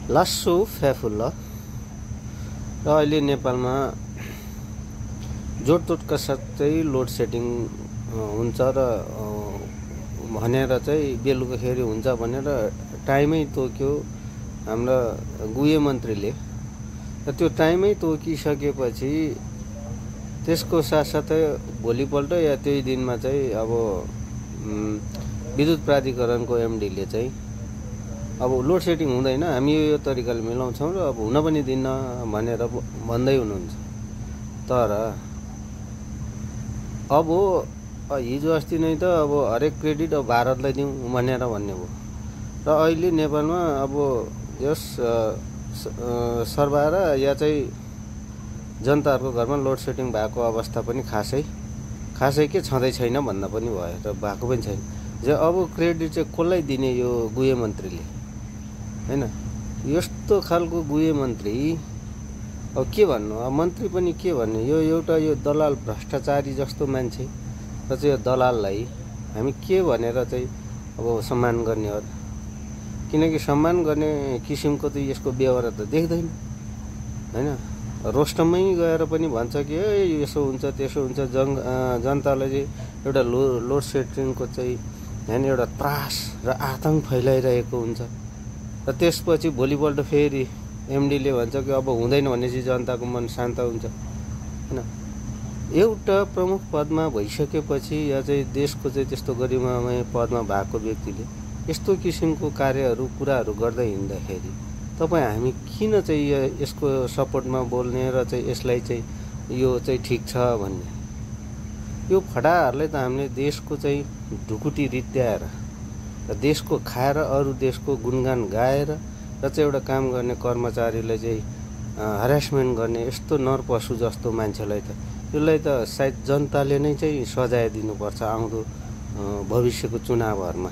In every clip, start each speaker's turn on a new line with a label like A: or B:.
A: लासो फ्याफुल्ला र अहिले नेपालमा जोडतोडका साथै लोड सेडिङ हुन्छ र भनेर चाहिँ बेलुकाखेरि हुन्छ भनेर टाइमै तोक्यो हाम्रा गुहे मन्त्रीले। र त्यो टाइमै तोकिसकेपछि त्यसको साथसाथै भोलिपल्ट या त्यही दिनमा चाहिँ अब विद्युत प्राधिकरणको एमडीले चाहिँ अब लोड सेडिङ हुँदैन, हामी यो तरिकाले मिलाउँछौँ र अब हुन पनि दिन्न भनेर भन्दै हुनुहुन्छ। तर अब हिजो अस्ति नै त अब हरेक क्रेडिट अब भारतलाई दिउँ भनेर भन्ने भयो र अहिले नेपालमा अब यस सर्वहारा या चाहिँ जनताहरूको घरमा लोड सेडिङ भएको अवस्था पनि खासै के छँदै छैन भन्दा पनि भयो र भएको पनि छैन। जे अब क्रेडिट चाहिँ कसलाई दिने यो गुहे मन्त्रीले, हैन? यस्तो खालको गुहे मन्त्री अब के भन्नु, अब मन्त्री पनि के भन्ने, यो एउटा यो दलाल भ्रष्टाचारी जस्तो मान्छे र चाहिँ यो दलाललाई हामी के भनेर चाहिँ अब सम्मान गर्ने हो? किनकि सम्मान गर्ने किसिमको त यसको व्यवहार त देख्दैन, हैन? रोस्टमै गएर पनि भन्छ कि यसो हुन्छ त्यसो हुन्छ, जनतालाई चाहिँ एउटा लोड सेडिङको चाहिँ हैन एउटा त्रास र आतंक फैलाइरहेको हुन्छ र त्यसपछि भोलिपल्ट फेरि एमडीले भन्छ कि अब हुँदैन भनेपछि जनताको मन शान्त हुन्छ, हैन? एउटा प्रमुख पदमा भइसकेपछि या चाहिँ देशको चाहिँ त्यस्तो गरिमामय पदमा भएको व्यक्तिले यस्तो किसिमको कार्यहरू कुराहरू गर्दै हिँड्दाखेरि तपाईँ हामी किन चाहिँ यसको सपोर्टमा बोल्ने र चाहिँ यसलाई चाहिँ यो चाहिँ ठिक छ भन्ने? यो फडाहरूले त हामीले देशको चाहिँ ढुकुटी रित्याएर र देशको खाएर अरू देशको गुणगान गाएर र चाहिँ एउटा काम गर्ने कर्मचारीलाई चाहिँ हरासमेन्ट गर्ने यस्तो नरपशु जस्तो मान्छेलाई त यसलाई त सायद जनताले नै चाहिँ सजाय दिनुपर्छ आउँदो भविष्यको चुनावहरूमा,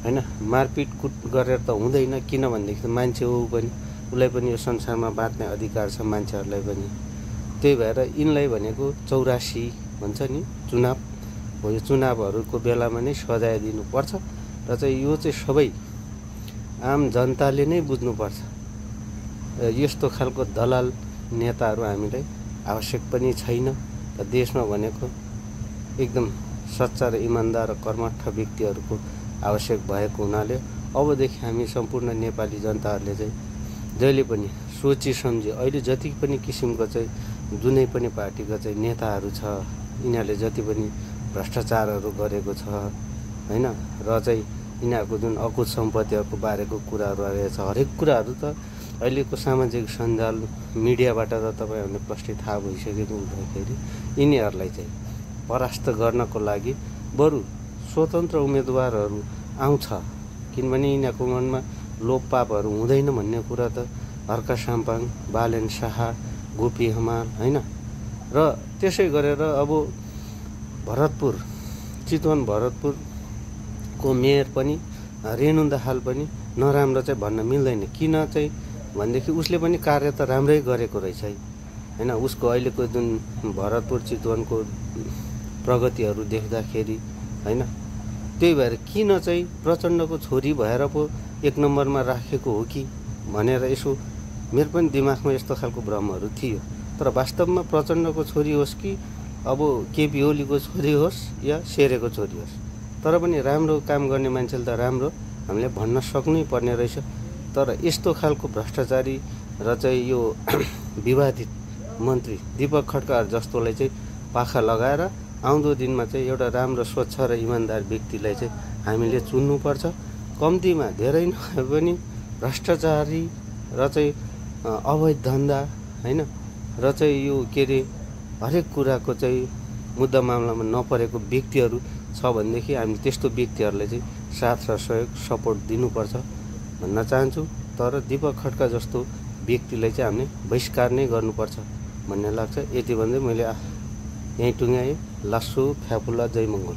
A: हैन? मारपिट कुट गरेर त हुँदैन, किनभनेदेखि त मान्छे हो पनि, उसलाई पनि यो संसारमा बाँच्ने अधिकार छ मान्छेहरूलाई पनि। त्यही भएर यिनलाई भनेको 84 भन्छ नि चुनाव हो, यो चुनावहरूको बेलामा नै सजाय दिनुपर्छ र चाहिँ यो चाहिँ सबै आम जनताले नै बुझ्नुपर्छ। यस्तो खालको दलाल नेताहरू हामीलाई आवश्यक पनि छैन र देशमा भनेको एकदम सच्चा र इमान्दार र कर्मठ व्यक्तिहरूको आवश्यक भएको हुनाले अबदेखि हामी सम्पूर्ण नेपाली जनताहरूले चाहिँ जहिले पनि सोची सम्झी अहिले जति पनि किसिमको चाहिँ जुनै पनि पार्टीको चाहिँ नेताहरू छ, यिनीहरूले जति पनि भ्रष्टाचारहरू गरेको छ, हैन? र चाहिँ यिनीहरूको जुन अकुत सम्पत्तिहरूको बारेको कुराहरू आएको छ, हरेक कुराहरू त अहिलेको सामाजिक सञ्जाल मिडियाबाट त तपाईँहरूले प्रष्टै थाहा भइसकेको हुँदाखेरि यिनीहरूलाई चाहिँ परास्त गर्नको लागि बरु स्वतन्त्र उम्मेदवारहरू आउँछ, किनभने यिनीहरूको मनमा लोभपापहरू हुँदैन भन्ने कुरा त हर्का साम्पाङ, बालेन शाह, गोपी हमाल, हैन? र त्यसै गरेर अब चितवन भरतपुरको मेयर पनि रेणु दाहाल पनि नराम्रो चाहिँ भन्न मिल्दैन। किन चाहिँ भनेदेखि उसले पनि कार्य त राम्रै गरेको रहेछ, हैन? उसको अहिलेको जुन भरतपुर चितवनको प्रगतिहरू देख्दाखेरि, हैन? त्यही भएर किन चाहिँ प्रचण्डको छोरी भएर पो 1 नम्बरमा राखेको हो कि भनेर यसो मेरो पनि दिमागमा यस्तो खालको भ्रमहरू थियो। तर वास्तवमा प्रचण्डको छोरी होस् कि अब केपी ओलीको छोरी होस् या शेरेको छोरी होस्, तर पनि राम्रो काम गर्ने मान्छेले त राम्रो हामीले भन्न सक्नै पर्ने रहेछ। तर यस्तो खालको भ्रष्टाचारी र चाहिँ यो विवादित मन्त्री दीपक खड्का जस्तोलाई चाहिँ पाखा लगाएर आउँदो दिनमा चाहिँ एउटा राम्रो स्वच्छ र इमान्दार व्यक्तिलाई चाहिँ हामीले चुन्नुपर्छ। कम्तीमा धेरै नभए पनि भ्रष्टाचारी र चाहिँ अवैध धन्दा, हैन? र चाहिँ यो के अरे हरेक कुराको चाहिँ मुद्दा मामलामा नपरेको व्यक्तिहरू छ भनेदेखि हामी त्यस्तो व्यक्तिहरूलाई चाहिँ साथ र सहयोग सपोर्ट दिनुपर्छ भन्न चाहन्छु। तर दीपक खड्का जस्तो व्यक्तिलाई चाहिँ हामीले बहिष्कार नै गर्नुपर्छ भन्ने लाग्छ। यति भन्दै मैले यहीँ टुङ्ग्याएँ। लासो फ्याफुल्ला, जय मङ्गल।